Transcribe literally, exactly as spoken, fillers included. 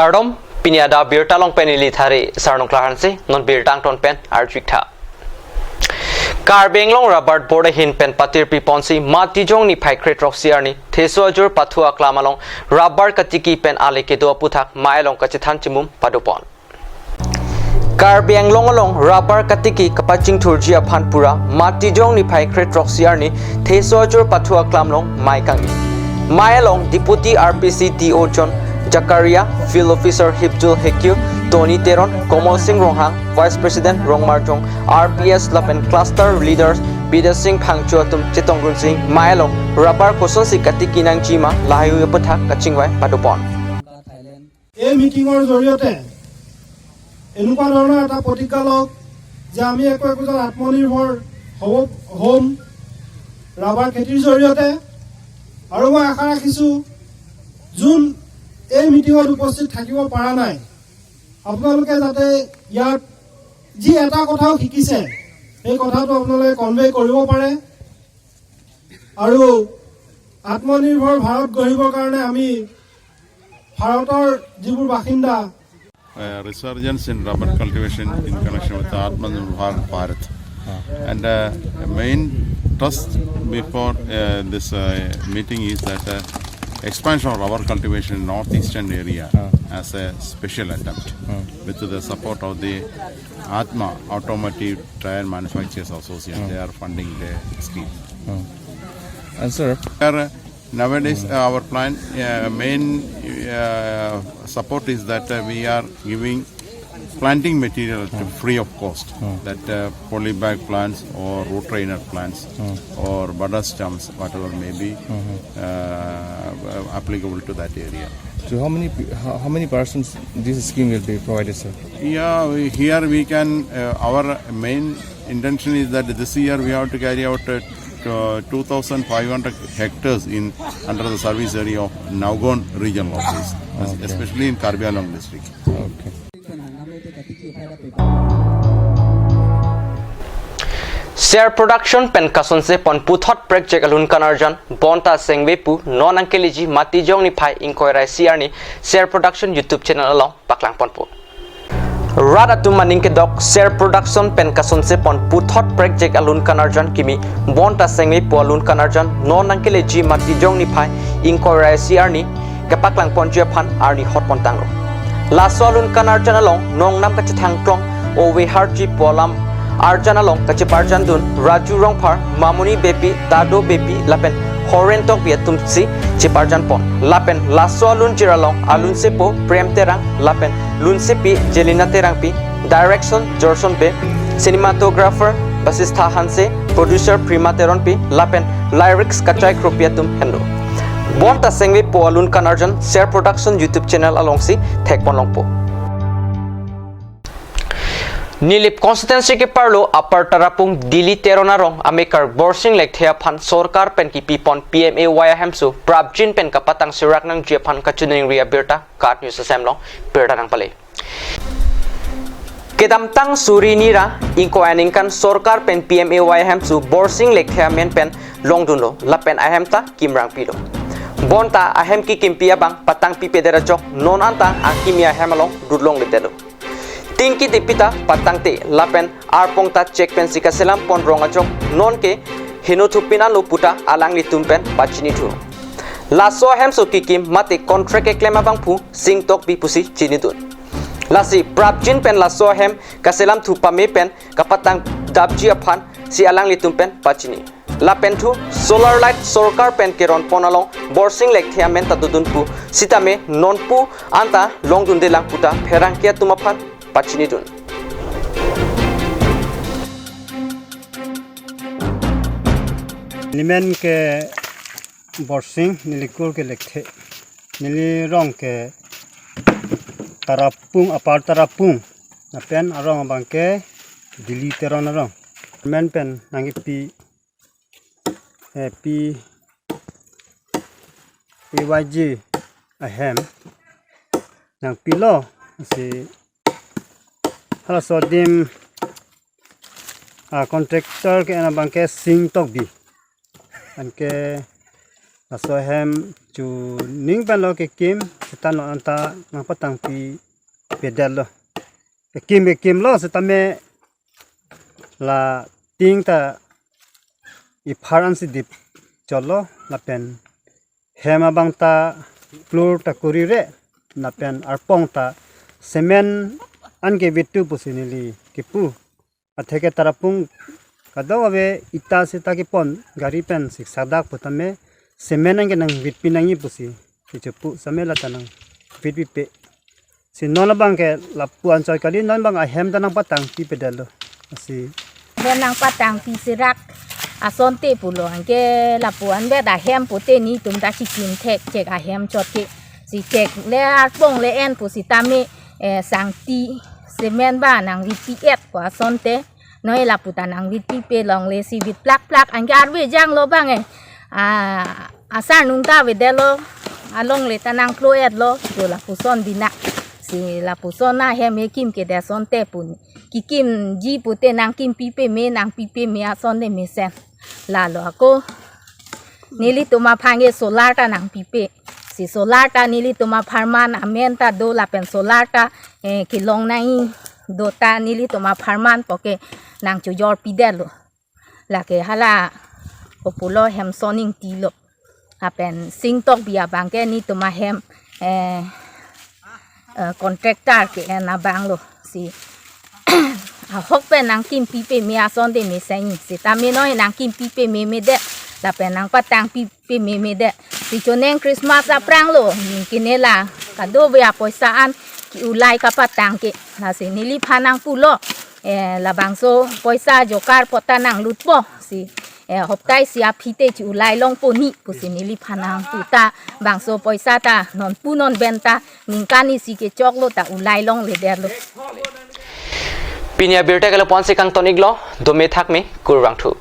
Kardom, pini adap birta along pen neli Thari Sarnung Klarhanse, non birta angton pen arju-ik tha. Karbi Anglong Rubber Board ahin pen patirpi ponsi Matijong niphai kre-throksi arni Theso Ajur Pathu Aklam along rubber katiki pen ale kedo aputhak mei along kachethan chimum padopon. Karbi Anglong along rubber katiki kapachingthurji aphan pura Matijong niphai kre-throksi arni Theso Ajur Pathu Aklam along mei kangni. Mei along Deputy R P C D O John Jakaria, Field Officer Hipjul Hekyu, Tony Teron, Komol Sing Ronghang, Vice President Rongmarjong R P S lapen Cluster Leaders Bidya Sing Phangcho atum chetongdunsi mei along rubber kosonsi katiki nangji ma lahai-hui aputhak kachingvai padopon. এই মিটিঙৰ জৰিয়তে এনেকুৱা ধৰণৰ এটা প্ৰতিজ্ঞা লওক যে আমি একো একোজন আত্মনিৰ্ভৰ হ'ব হ'ম ৰাবাৰ খেতিৰ জৰিয়তে। আৰু মই আশা ৰাখিছোঁ, যোন এই মিটিঙত উপস্থিত থাকিব পৰা নাই, আপোনালোকে যাতে ইয়াত যি এটা কথাও শিকিছে, সেই কথাটো আপোনালোকে কনভে কৰিব পাৰে। আৰু আত্মনিৰ্ভৰ ভাৰত গঢ়িবৰ কাৰণে আমি ভাৰতৰ যিবোৰ বাসিন্দা, A resurgence in rubber cultivation in connection with Atmanirbhar Bharat. And uh, a main thrust before uh, this uh, meeting is that uh, expansion of rubber cultivation in northeastern area as a special attempt with the support of the Atma Automotive Tire Manufacturers Association. They are funding the scheme. And sir, Sir, nowadays uh, our plan uh, main uh, support is that uh, we are giving planting material to free of cost. That uh, poly bag plants or root trainer plants or butter stumps, whatever may be uh, applicable to that area. So how many pe- how, how many persons this scheme will be provided, sir? Yeah, we, here we can. Uh, our main intention is that this year we have to carry out uh, uh, two thousand five hundred hectares in under the service area of Nagaon regional office, es- Okay. especially in Karbi Anglong district. Okay. Ser Production pen kasonse pon puthot prekjek alun kanarjan Bonta Sengve pu non nangkeleji Matijong niphai ingkoi ra isi arni Ser Production YouTube channel along paklang ponpo. Rat atum aning kedok Ser Production pen kasonse pon puthot prekjek alun kanarjan kimi Bonta Sengve pu alun kanarjan non nangkeleji Matijong niphai ingkoi ra isi arni kepaklang ponji aphan arni hot pontanglo. Laso alun kanarjan along nongnam kachethang klong ove harji pu alam arjan along kacheparjandun Raju Rongphar, Mamoni Beypi, Dado Beypi lapen Horen Tokbi atumsi cheparjan pon. Lapen laso alunjir along alunsepo Prem Terang lapen lunsepi Jelina Terangpi, direction Jorson Bey, cinematographer Basistha Hanse, producer Prima Teronpi lapen lyrics Kachai Kropi atum henlo. Bonta Sengve pu alun kanarjan Ser Production YouTube channel alongsi thekpon longpo. Nilip constituency keparlo Upper Tarapung Dili Teron arong amekar Borsing Lekthe aphan sorkar pen kipipon P M A Y ahemso prapjin pen kapatang surak nangji aphan kachiningri abirta KAT News Assam along birta nangpale. Kedamtang suri hini ra ingkoi aningkan sorkar pen P M A Y ahemso Borsing Lekthe amen pen longdunlo lapen ahem ta kimrang pilo. Bonta ahem kikimpi abang patang pipedet ajok non anta akimi ahem along dutlongledetlo. Tingki depita patangte lapen arpong ta chek pensi kaselam pon rong ajok nonke heno thupin anlo puta alanglitum pen pachinithu. Laso ahemso kikim mate contract keklem abangphu Sing Tokbi pusi chinidun. Lasi prapjin pen laso ahem kaselamthu pame pen kapatang dapji aphansi alanglitum pen pachini. Lapenthu solar light sorkar pen keron pon along Borsing Lekthe amen ta dodun pu sitame nonpu anta longdundelang puta pherangke atum aphan pachinidun. Neli men ke Borsing, neli kur ke Lekthe, neli rong ke Tarapung, Upper Tarapung, lapen arong abang ke Dili Teron arong. Men pen nangkipi, eh, P A Y G ahem nangpilo si halaso adim a contractor ke-en abang ke Sing Tokbi. Anke Laso ahem chuning pen lo kekim, seta non anta nangpatangpi pedetlo. Kekim kekim lo setame la ting ta iphar ansi dip cholo lapen hem abang ta floor ta kurire lapen arpong ta cement an ke vitu pusi neli kipu. Atheke tarapung kadokave ita seta kepon gari pen siksadak putame cement an ke nangvitpi nangji pusi kichupu same la ta nangvitpipe. Si non abang ke lapu anchot kali, non abang ahem ta nangpatangpi pedetlo. Si Ahem nangpatangpi sirak asonte pulo, anke lapu anvet ahem pute netum ta chikim thek chek ahem chot ke. Si chek le arpong le en pusitame, eh, sangti cement ba nangvitpi et pu asonte. Noi lapu ta nangvitpipe longle si vit plak plak, anke arve janglo abang, eh. Ah, asar nung ta avedetlo, alongle ta nangklo etlo, jo lapuson bina. Si lapuson ahem kekim kedet asonte pu. Kikimji pute nangkimpi peme, nangpi peme asonte mesen. Lalo ako nelitum aphan ke solar ta nangpipe. Si solar ta nelitum apharman amen ta do lapen solar ta, eh, kelong nangji do ta nelitum apharman puke nangchojorpidetlo. Lake hala populo hem son ingtilo. Lapen singtok bi abang ke netum ahem, eh, eh, contractor ke-en abang lo. Si ahok pen nangkimpi peme asonte mesen, sitame noi nangkimpi peme medet lapen nangpatangpi peme medet. Si choneng Christmas aphrang lo, ningkine la kadokave apoisa an ke-ulai kapatang ke. Lasi neliphan nangpulo, eh, labangso poisa jokar pota nanglutpo. Si, eh, hoptai si aphi te che-ulai longpo ni pusi neliphan nangpu ta bangso poisa ta non pu non ben ta ningkan isi kechoklo ta ulai longledetlo. Pini abirta ke lapu-an si kangton-iklo, dome thakme, kurvangthu.